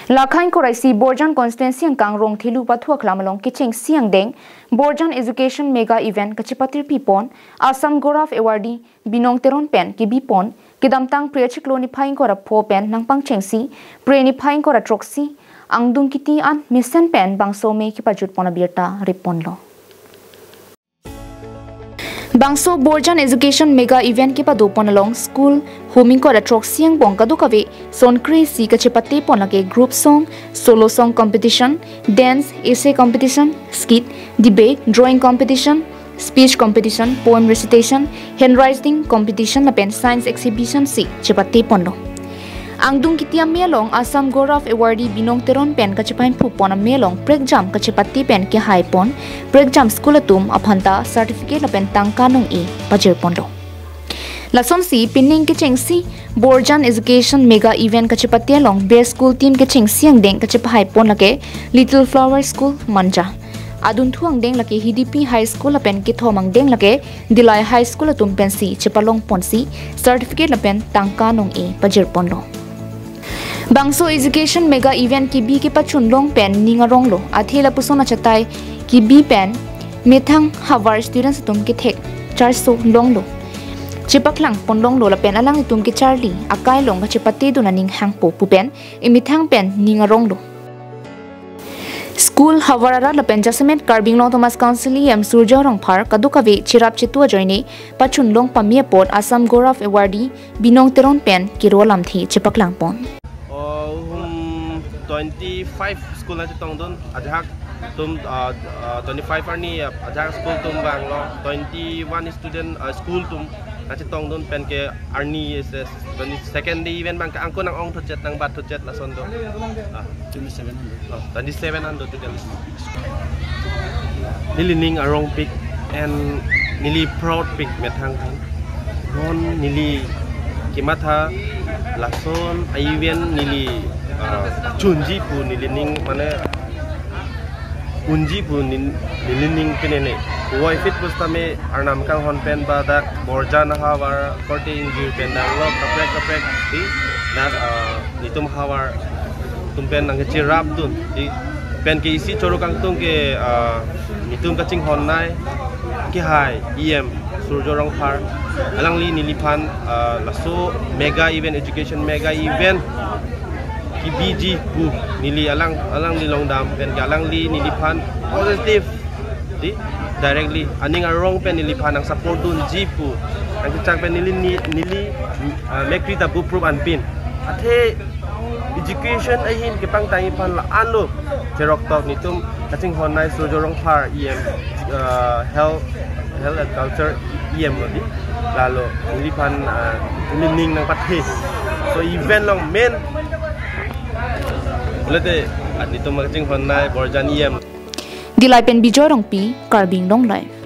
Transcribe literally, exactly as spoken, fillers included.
Lakhai koraisi Borjan constituency angkang Rongthelu pathu aklam along kechengsi angdeng Borjan Education Mega Event kachepatirpi pon Assam Gaurav Awardee Binong Teron pen kebi pon kedamtang Phre achiklo niphai ingkoi ra pho pen nangpangchengsi Phre niphai ingkoi ra throksi angdung kiti an mesen pen bangso me kepajut pon abirta rip ponlo. Bangso Borjan Education Mega Event kepado pon along school hum ingkoi ra throksi angbong kadokave son kre-isi kachepate pon lake group song, solo song competition, dance, essay competition, skit, debate, drawing competition, speech competition, poem recitation, handwriting competition lapen science exhibition si chepate ponlo. Angdung kiti ame along Assam Gaurav Awardee Binong Teron pen kachepahimphu pon ame along prekjam kachepate pen kehai pon prekjam school atum aphanta certificate lapen tangka nong-e pajir ponlo. Lasonsi pining kechengsi Borjan Education Mega Event kachepate along best school team kechengsi angdeng kachepahai pon lake Little Flower School Manja. Adunthu angdeng lake Hidipi High School lapen kethom angdeng lake Dillai High School atum pensi chepalong ponsi certificate lapen tangka nong-e pajir ponlo. Bangso Education Mega Event kebi kepachun long pen ning aronglo. Athe lapuson achatai kebi pen methang havar students atum kethek charso longlo. Chepaklang pon longlo lapen alanglitum kecharli akai along kachepate dun aning hangpo pu pen emethang pen ning aronglo. School havar arat lapen jasemet Karbi Anglong Autonomous Council E M Surjya Rongphar kadokave cherap chetu ajoine pachun long pame apot Assam Gaurav Awardee Binong Teron pen kero alamthe chepaklang pon. Oh, hum twenty-five school nangchetongdun, ajahak atum, ah, ah, twenty-five arni, ah, ajahak school atum vanglo, twenty-one student, ah, school atum nangchetongdun pen ke arni S S twenty-second day event abang ke angko nang-ong thotchet, nangbat thotchet lason do. Ah. Twenty-seven hundred. Oh, twenty-seven hundred total. Neli ning arongpik and neli proudpik methang kan. Non neli kematha lason a-event neli, ah, chunji pu neli ning mane unji pu nin-, neli ning pinene. Puvoiphit pusitame Arnam kanghon pen ba dak Borjan havar korte ingjir pen danglo kaprek kaprek ti dak, ah, netum havar atum pen nangkecherapdun ti pen ke isi choro kangtung ke, ah, netum kachinghonnei kehai E M Surjya Rongphar alangli neliphan, ah, laso mega event, education mega event kebiji pu neli alang, alangli longdam pen ke alangli neliphan positive ti directly aning arong pen neliphan nangsupport dunji pu nangkechak pen neli ni-, neli, ah, mekri ta buprop anpin. Athe education ahin kepangtang iphan la-anlo cheroktok netum kachinghonnei Surjya Rongphar E M, ah, health, health and culture E M lo di. Lalo neliphan, ah, neli ning nangpathe. So event along main lete, ah, netum kachinghonnei Borjan E M. Dillai pen Bijoy Rongpi, Karbi Anglong Live.